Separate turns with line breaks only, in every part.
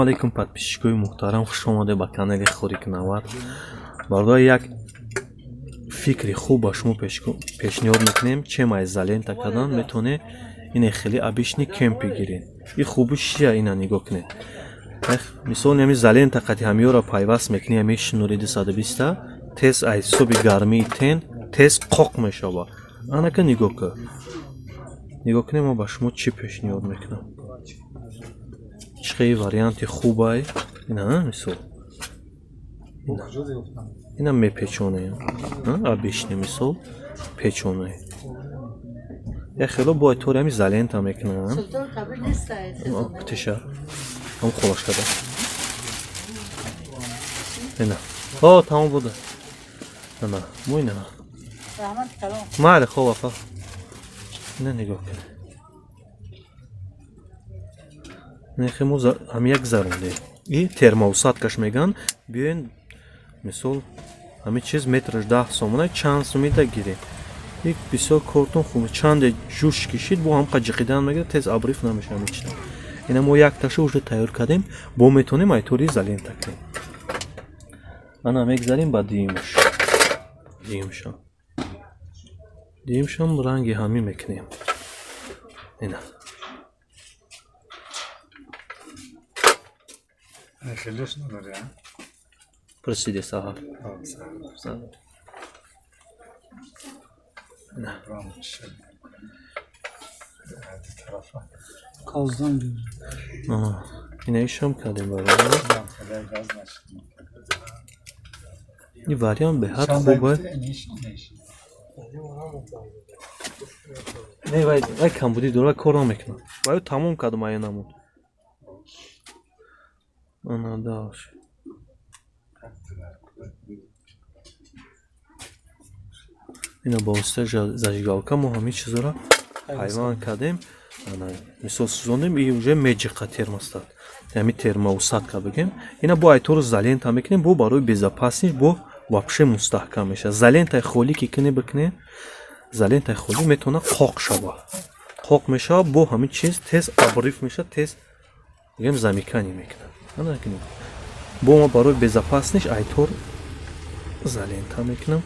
Алейкум, подписчикои муҳтарам, хуш омадед ба канали Хорикнавар. Барои як фикри хуб ба шумо пешниҳод мекунем. Чем ай изолента кардан метавонед ине хеле обычный кемпи гиред. И хубиш чия, ина нигоҳ кунед. Мисол, ҳами изолента қати ҳамиёро пайваст мекунӣ, ҳами шнури 220-та тез ай ҳисоби гармии тен тез қоқ мешавад. Анака нигоҳ кун. Нигоҳ кунед, ман ба шумо чӣ пешниҳод мекунам. Чӣ хеле варианти хубай. Ина, мисол. Ина мепечонем. Обычный мисол печонем. Я хело бо тори ҳами изолента мекунам. Теша. Ҳам холаш када. Ина. О, тамом буда. Ана, мо ина. Майли, хоб апа. Ина нигоҳ кунед. Нехе мо ҳами як зарундем. И термоусадкаш меган. Биёен, мисол, ҳами чиз метраш 10 сомона, чанд сумида гирем. И бисёр кортон хуб, чанде ҷӯш кишид, бо ҳам ҷиқидан мегирад, тез обрыв намешава ҳами чиза. Ина мо якташа уже тайёр кардем, бо метавонем айтори изолента кунем. Ана мегзарем ба дуюмаш. Дуюмшам. Дуюмшам ранги ҳамин мекунем. Ина.
Хелеш надори, а?
Просиде саҳар. Ина ишам кардем бародар. Ин вариант беҳад хубе. Не, вай камбудӣ дора, вай кор намекунад. Вай тамом кардам, ая намуд. Ана даш. Ина ба воситаи зажигалка мо ҳамин чизоро пайванд кардем. Ана мисол сӯзондем, и уже меҷиқа термостат. Ҳамин термоусадка бигем. Ина бо айтори изолента мекунем, бо барои безопасность, бо вообще мустаҳкам мешавад. Изолентаи холӣ ки кунӣ бикунем, изолентаи холӣ метавонад қоқ шавад. Қоқ мешавад, бо ҳамин чиз тез обрыв мешавад, тез бигем замыкание мекунад. Ана кунем. Бо ма барои безопасность айтор изолента мекунам.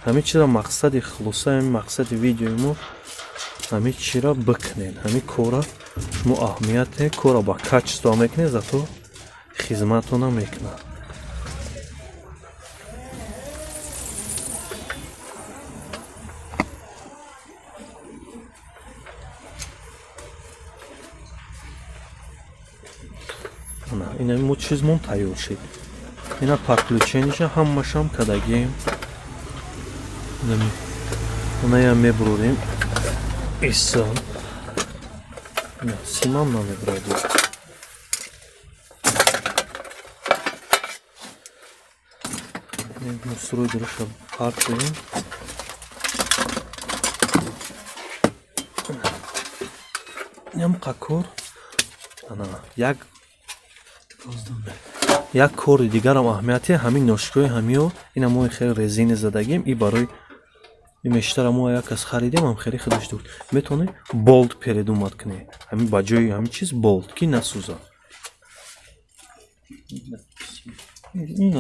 Ҳамин чизро мақсади хулоса, ҳамин мақсади видеои мо ҳамин чиро бикунед. Ҳамин кора шумо аҳамият кора ба качество мекунед, зато хизматона мекунад. Ина мо чизмон тайёр шид. Ина подключениша ҳамашам кардагием. Онаям мебурорем. Иса. Симам намебурадем. Мусурои дуруша партоем. Ям қакор. Ана як кори дигарам аҳамияте ҳамин ношкои ҳамиё, ина мо хеле резини задагим, и барои мештара мо як кас харидем, ҳам хеле худаш дуд. Метавонӣ болт передумат кунӣ. Ҳамин ба ҷои ҳамин чиз болт ки насӯзад. Ин